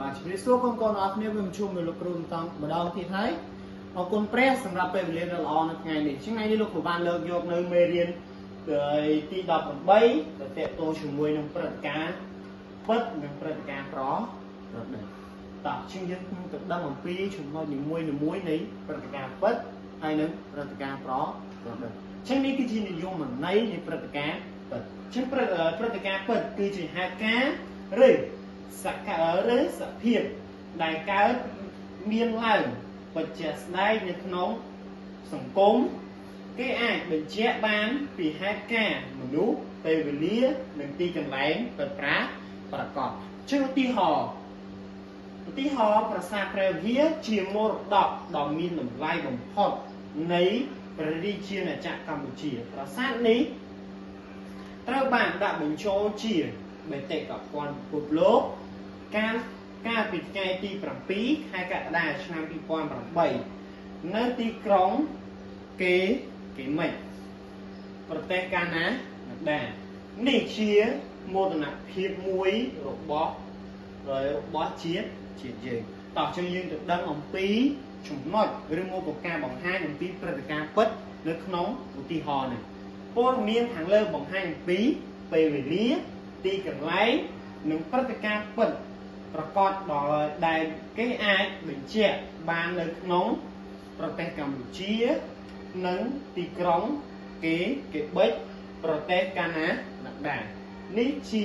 បាទជំរាបសួរកូនកូនអរគ្នាវិមជួបមួយលោកគ្រូបន្តម្ដងទៀតហើយអរគុណព្រះសម្រាប់ពេលវេលាដ៏ល្អនៅថ្ងៃនេះថ្ងៃនេះលោកគ្រូបានលើកយកនៅមេរៀនទី18ដែលតកតងជាមួយនឹងព្រឹត្តិការណ៍ពិតនិងព្រឹត្តិការណ៍ប្រឌិតតោះជាងយើងនឹងទៅដឹងអំពីចំណុចនីមួយៗនៃព្រឹត្តិការណ៍ពិតហើយនិងព្រឹត្តិការណ៍ប្រឌិតចឹងនេះគឺជានិយមន័យនៃព្រឹត្តិការណ៍ពិតចឹងព្រឹត្តិការណ៍ពិតគឺជាហេតុការណ៍ឬសកម្មឬសភាពដែលកើតមានឡើងពិតជាក់ស្ដែងនៅក្នុងសង្គមគេអាចបញ្ជាក់បានពីហេតុការណ៍មនុស្សពេលវេលានិងទីកន្លែងពិតប្រាកដជាឧទាហរណ៍ប្រាសាទព្រះវិហារជាមរតកដ៏មានតម្លៃបំផុតនៃព្រះរាជាណាចក្រកម្ពុជាប្រាសាទនេះត្រូវបានដាក់បញ្ចូលជាបេតិកភណ្ឌពិភពលោកកាលពីថ្ងៃទី7ខែកក្កដាឆ្នាំ2008នៅទីក្រុងគេមិចប្រទេសកាណាដានេះជាមោទនភាពមួយរបស់ជាតិយើងតោះចឹងយើងទៅដឹងអំពីចំណុចឬមកក៏ការបង្ហាញអំពីព្រឹត្តិការណ៍ពិតនៅក្នុងឧទាហរណ៍នេះព័ត៌មានខាងលើបង្ហាញអំពីពេលវេលាទីកន្លែងនិងព្រឹត្តិការណ៍ពិតប្រកបដោយដែលគេអាចបញ្ជាក់បាននៅក្នុងប្រទេសកម្ពុជានិងទីក្រុងគេបិចប្រទេសកាណាដានេះជា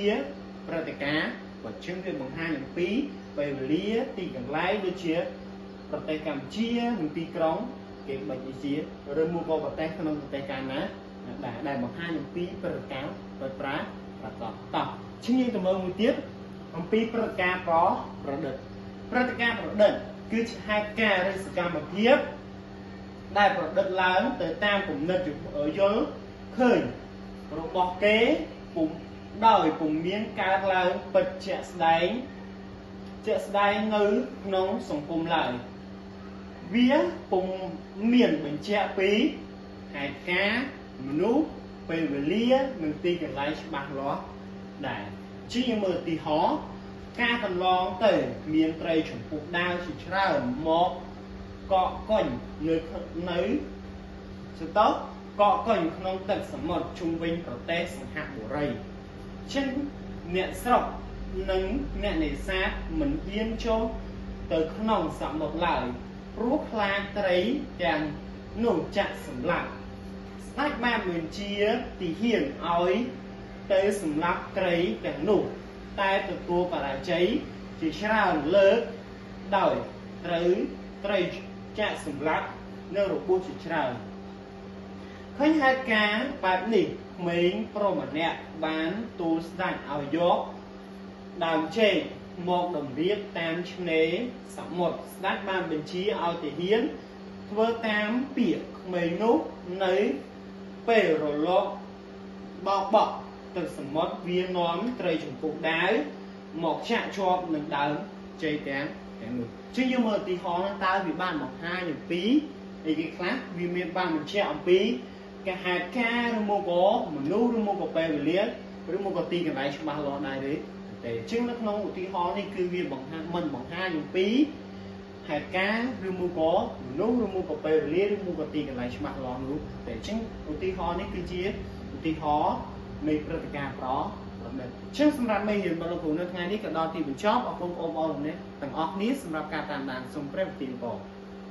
ព្រឹត្តិការណ៍បើជឹងវាបង្ហាញអំពីពេលវេលាទីកន្លែងដូចជាប្រទេសកម្ពុជានិងទីក្រុងគេបិចនេះជាឬមួយក៏ប្រទេសក្នុងប្រទេសកាណាដាដែលបង្ហាញអំពីព្រឹត្តិការណ៍ពិតប្រាកដតោះឈានទៅមើលមួយទៀតអំពីព្រឹត្តិការណ៍ប្រឌិតព្រឹត្តិការណ៍ប្រឌិតគឺជាហេតុការណ៍ឬសកម្មភាពដែលប្រឌិតឡើងទៅតាមគំនិតយល់ឃើញរបស់គេពុំដោយពុំមានកើតឡើងពិតជាក់ស្ដែងនៅក្នុងសង្គមឡើយវាពុំមានបញ្ជាក់ពីហេតុការណ៍មនុស្សពេលវេលានិងទីកន្លែងច្បាស់លាស់ដែរជាមើលឧទាហរណ៍ការកន្លងទៅមានត្រីចំពុះដាវជាច្រើនមកកកកុញនៅសតកកកុញក្នុងទឹកសមុទ្រជុំវិញប្រទេសសិង្ហបុរីចឹងអ្នកស្រុកនិងអ្នកនេសាទមិនហ៊ានចូលទៅក្នុងសមុទ្រឡើយព្រោះខ្លាចត្រីទាំងនោះចាក់សម្លាប់ស្ដេចបានបញ្ជាទាហានឲ្យទៅសម្លាប់ត្រីទាំងនោះតែទទួលបរាជ័យជាច្រើនលើកដោយត្រូវត្រីចាក់សម្លាប់នៅរបួសជាច្រើនឃើញហេតុការណ៍បែបនេះក្មេងប្រុសម្នាក់បានទូលស្ដេចឲ្យយកដើមចេកមកតម្រៀបតាមឆ្នេរសមុទ្រស្ដេចបានបញ្ជាឲ្យទាហានធ្វើតាមពាក្យក្មេងនោះនៅពេលរលកបោកបក់ទឹកសមុទ្រវានាំត្រីចំពុះដាវមកចាក់ជាប់នឹងដើមចេកទាំងនោះជាងយើងមើលឧទាហរណ៍តើវាបានបង្ហាញអំពីអីគេខ្លះវាមានបានបញ្ជាក់អំពីគេហេតុការណ៍ឬមកក៏មនុស្សឬមកក៏ពេលវេលាឬមកក៏ទីកន្លែងច្បាស់លាស់ដែរទេជាងនៅក្នុងឧទាហរណ៍នេះគឺវាបង្ហាញមិនបង្ហាញអំពីហេតុការណ៍ឬមកក៏មនុស្សឬមកក៏ពេលវេលាឬមកក៏ទីកន្លែងច្បាស់លាស់នោះទេជាងឧទាហរណ៍នេះគឺជាឧទាហរណ៍នៃព្រឹត្តិការណ៍ប្រឌិតជាងសម្រាប់មេរៀនរបស់លោកគ្រូនៅថ្ងៃនេះក៏ដល់ទីបញ្ចប់អរគុណបងប្អូនទាំងអស់គ្នាសម្រាប់ការតាមដានសូមព្រះប្រទានពរ។